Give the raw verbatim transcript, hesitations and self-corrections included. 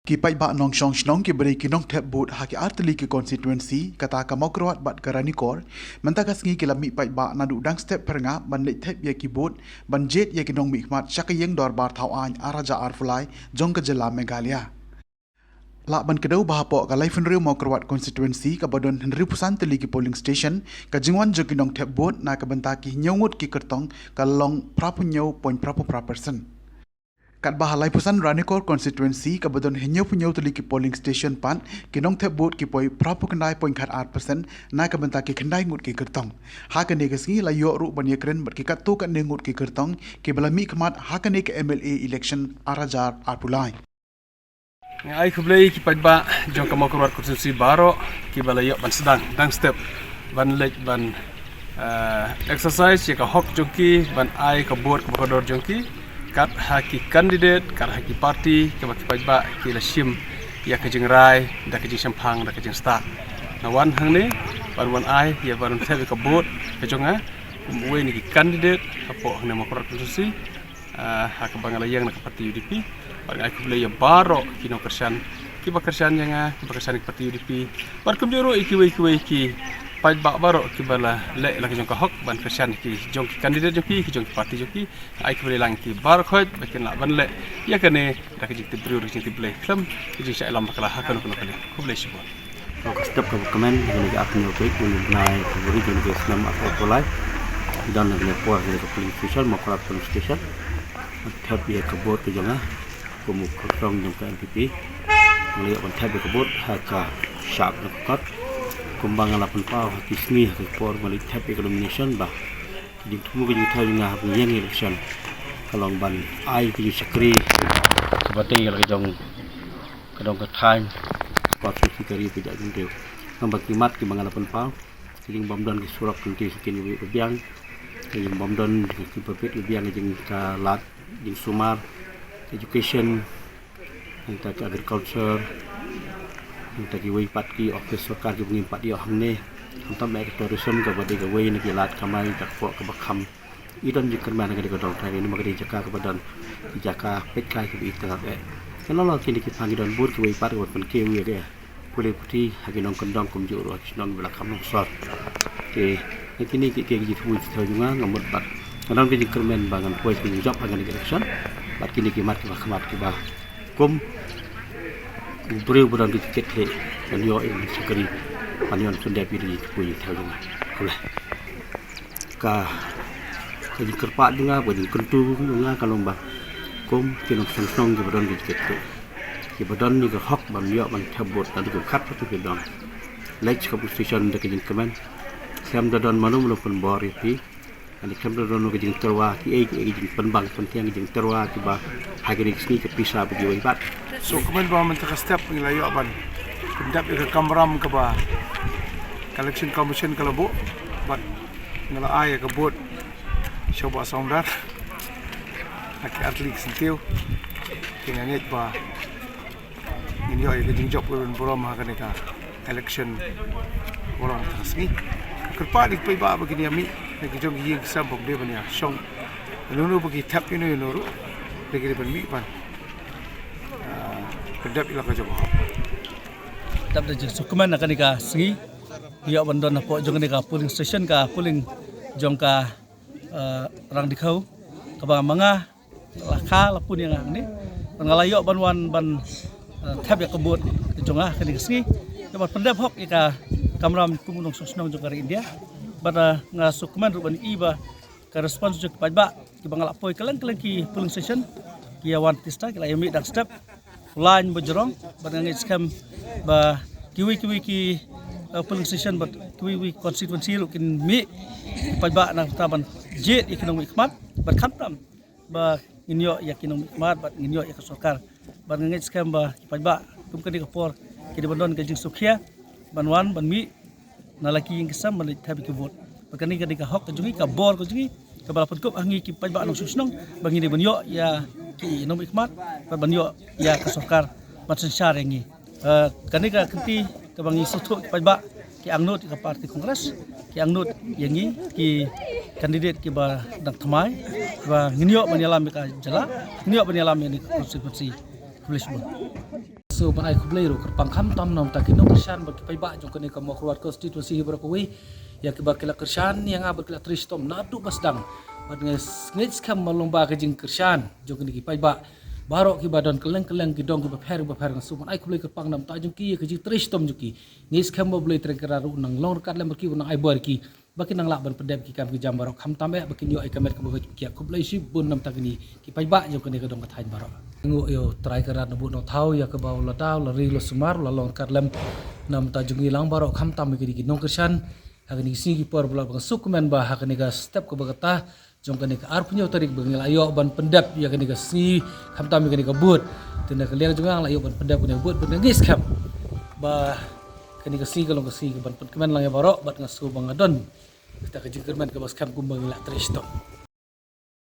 Ki paidbah nongshong shnong kiba dei ki nongthep vote ha ki artylli ki constituency, kata ka Mawkyrwat bad ka Ranikor, mynta ka sngi ki la mih paidbah naduh dang step phyrngap ban leit thep ïa ki vote ban jied ïa ki nongmihkhmat sha ka ïing dorbar thaw aiñ ar hajar arphew lai jong ka jylla Meghalaya. Lah ban kdew ba hapoh ka laiphew hynriew Mawkyrwat constituency kaba don hynriewphew san tylli ki polling station, ka jingwan jong ki nongthep vote na ka bynta ki hynñiew ngut ki kyrtong ka long phraphew hynñiew point phraphew phra percent. Katba ha laiphew san Ranikor constituency kaba don hynñiewphew hynñiew tylli ki polling station pat, ki nongthep vote ki poi phraphew khyndai point khat ar percent na ka bynta ki khyndai ngut ki kyrtong. Ha kane ka sngi la ïoh ruh ban ïakren bad ki katto katne ngut ki kyrtong kiba la mihkhmat ha kane ka M L A election ar hajar arphew lai. Nga ai khublei ki paidbah jong ka Mawkyrwat constituency baroh kiba la ïoh ban sdang dang step ban leit ban, eh, exercise ïa ka hok jong ki ban ai ka vote kaba kordor jong ki kat ha ki candidate, kat ha ki party kaba ki paidbah ki la shim ïa ka jingrai da ka jingshemphang da ka jingstad. Nga wan hangne ban wan ai ïa ban thep ïa ka vote ka jong nga kum uwei na ki candidate hapoh hangne Mawkyrwat constituency. Ah, ha kaba nga la ïeng na ka party U D P. Bad nga ai khublei ïa baroh ki nongkyrshan kiba kyrshan ïa nga, kiba kyrshan ïa ka party U D P. Bad kumjuh ruh ïa kiwei kiwei ki paidbah baroh kiba la leh la ka jong ka hok ban kyrshan ïa ki jong ki candidate jong ki, ki jong ki party jong ki. Nga ai khublei lang ïa ki baroh khoit ba kin lah ban leh ïa kane da ka jingtip briew, da ka jingtip Blei khlem ka jingshah ïalam bakla ha kano kano kane. Khublei shibun. Ka step kaba kmen, kane ka arphew hynñiew tarik, une u bnai February, kane ka snem arphew hynriew lai. Don kane por, kane ka polling station, Mawkyrwat polling station. Thep ïa ka vote ka jong nga kum u kyrtong jong ka N P P. Nga la ïoh ban thep ïa ka vote ha ka sharp jong ka kot. Kumba nga la pynpaw ha ki sngi ha ki por ba nga la thep ïa ka nomination ba ka jingthmu ka jingthaw jong nga ha ka ïing election ka long ban ai ka jingshakri kaba dei la ka jong ka dong ka thaiñ, ka suk ki kari ka jaitbynriew. Ngan ba ki mat kiba nga la pynpaw, ka jingbym don ki surok, ki suk ki ba biang, ka jingbym don ki ba bit ba biang, ka jing ka lad jingsumar, education, nangta ki agriculture, nangta kiwei pat ki office sorkar kiba ngim pat ïoh hangne. Nangta me ka tourism kaba dei kawei na ki lad kamai kaba kpoh kaba kham. I don jingkyrmen ha kane ka dong thaw, namar ka dei jaka kaba don ki jaka peit kai kiba i tyngab eh. Ka la la kine ki phang ki don bun kiwei pat kiba pynkiew ïa ka pule puthi ha ki nongkyndong kumjuh ruh ha ki shnong ba la kham nongsor. Te na kine ki, ki, ki jingthmu jingthaw jong nga, nga mut bad nga don ka jingkyrmen ba ngan poi ka jingjop ha kane ka election. Bad kine ki mat kiba khmat kiba kum u briew ba don ka jingkitkhlieh ban ïoh ïa ka shakri, ban ïoh pyndep ïa ka jingthmu jingthaw jong nga. Khublei. Ka, ka jingkyrpad jong nga, ka jingkyntu jong nga ka long ba kum ki nongshong shnong kiba don ka jingkitkhlieh, kiba don ïa ka hok ban ïoh ban thep vote, naduh ki khat pat ki dong. Leit sha ka polling station da ka jingkmen. Khlem da don mano mano pynbor ïa phi. Ani khlem da don ka jingtyrwa kiei kiei, ka jingpynbang pyntieng, ka jingtyrwa kiba ha kine ki sngi, ka pisa ba kiwei pat. Sngewkmen ba mynta ka step ngi la ïoh ban pyndep ïa ka kamram kaba ka Election Commission ka la buh, bad nga la ai ïa ka vote sha u Bah Sawdar ha ki artylli ki syntiew. Te nga ngeit ba ngin ïoh ïa ka jingjop kaba burom ha kane ka election kaba long mynta ka sngi. Kyrpad ïa ki paidbah ba kin ïa mih na ki jong ki ïing ki sem, bym dei ban ïa shong ïano ïano, ba ki thep ïano ïano ruh, ba ki dei ban mih ban, ah, pyndep ïa la ka jong ka hok. Dap da jingsngewkmen ha kane ka sngi, ïoh ban don hapoh jong kane ka polling station, ka polling jong ka, eh, Rangdikhaw, kaba ma nga la kha la pun ïa nga hangne. Bad nga la ïoh ban wan ban, eh, thep ïa ka vote ka jong nga ha kane ka sngi, ïa ban pyndep hok ïa ka kamram kum u nongshong shnong jong ka ri India. Bad, eh, nga sngewkmen ruh ban i ba ka response jong ki paidbah kiba nga la poi kylleng kylleng ki polling station, ki ïa wan tista, ki la ïa mih dang step. Line ba jrong, bad nga ngeit skhem ba kiwei kiwei ki, eh, polling station bad kiwei kiwei constituency ruh kin mih ki paidbah na ka bynta ban jied ïa ki nongmihkhmat, bad khamtam ba ngin ïoh ïa ki nongmihkhmat bad ngin ïoh ïa ka sorkar. Bad nga ngeit skhem ba ki paidbah kum kane ka por ki dei ban don ka jingsngewkhia ban wan ban mih na la ki ïing ki sem ban leit thep ïa ki vote. Bad kane ka dei ka hok ka jong ngi, ka bor ka jong ngi kaba la pynkup ha ngi ki paidbah nongshong shnong ba ngi dei ban ïoh ïa ki nongmihkhmat bad ban ïoh ïa ka sorkar ban synshar ïa ngi. Eh, kane ka kynti kaba ngi sngewthuh ki paidbah ki angnud ïa ka party Congress, ki angnud ïa ngi ki candidate kiba dang thymmai, ba ngin ïoh ban ïalam ïa ka jylla, ngin ïoh ban ïalam ïa kane ka constituency. Khublei shibun. So ban ai khublei ruh kyrpang khamtam na bynta ki nongkyrshan bad ki paidbah jong kane ka Mawkyrwat constituency baroh kawei, ïa kiba ki la kyrshan ïa nga bad ki la trei shitom naduh ba sdang. Bad nga ngeit skhem ba long ba ka jingkyrshan jong kine ki paidbah baroh kiba don kylleng kylleng, ki dong kiba pher kiba pher, nga sngew ban ai khublei kyrpang na bynta jong ki ïa ka jingtrei shitom jong ki. Ngeit skhem ba U Blei Trai Kynrad ruh un nang long ryngkat lem bad ki, un nang ai bor ïa ki ba kin nang lah ban pyndep ki kam ki jam baroh khamtam eh ba kin ïoh ïa ka met kaba koit kiad. Khublei shibun na bynta kine ki paidbah jong kane ka dong ka thaiñ baroh. Nguh ïa U Trai Kynrad na bud na u thaw ïa kaba u la da, u la ri, u la sumar, u la long ryngkat lem na bynta jong ngi lang baroh khamtam ïa kine ki nongkyrshan ha kine ki sngi ki por ba la, ba nga sngewkmen ba ha kane ka step kaba kata jong kane ka arphew tarik ba ngi la ïoh ban pyndep ïa kane ka sngi khamtam ïa kane ka booth. Te na ka liang jong nga la ïoh ban pyndep kane ka booth bad nga ngeit skhem ba kane ka sngi ka long ka sngi kaban pynkmen lang ïa baroh bad nga sngew ba nga don kata ka jingkyrmen kaba skhem kumba ngi la trei shitom.